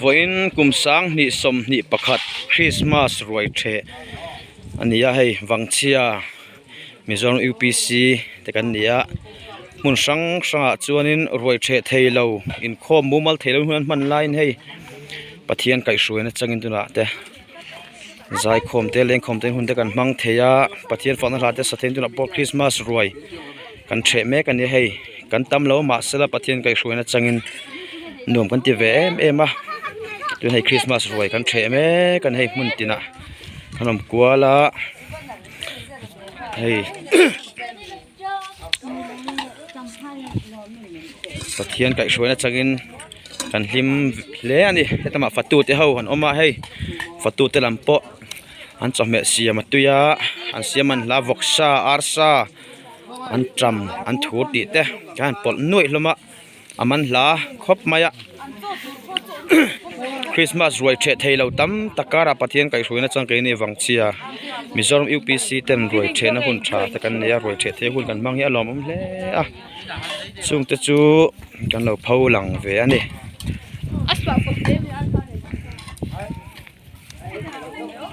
Vawiin kum 2021 Christmas ruai theh a ni a hei Vangchhia Mizoram UPC te kan ni a hmun hrang hrangah chuanin ruai theh thei lo inkhawm mumal thei lo hun an hman laiin hei Pathian kaihhruaina changin tunah te zaikhawm te lengkhawm te hun te kan hmang thei a Pathian fakna hla te sa theiin tunah pawh Christmas ruai kan theh mek a ni hei kan tam lo mahsela Pathian kaihhruaina changin nuam kan ti ve em em a tun hei Christmas ruai kan theh mek a ni hei hmun tinah an awm kual a hei Pathian kaihhruaina changin kan hlim hle a ni hetlama fatu te ho an awm a hei fatu te lam pawh an chawhmeh siam a tui a an siam an hla vawksa arsa an tam an thur tih te kha an pawlh nuaih hlawm a a man hla khawp mai a Christmas ruai theh thei lo tam tak karah Pathian kaihhruaina chuan keini Vangchhia Mizoram UPC ten ruai thehna hun tha te kan nei a ruai theh theih hun kan hmang hi a lawmawm hle a chungte chu kan lo pho lang ve a ni.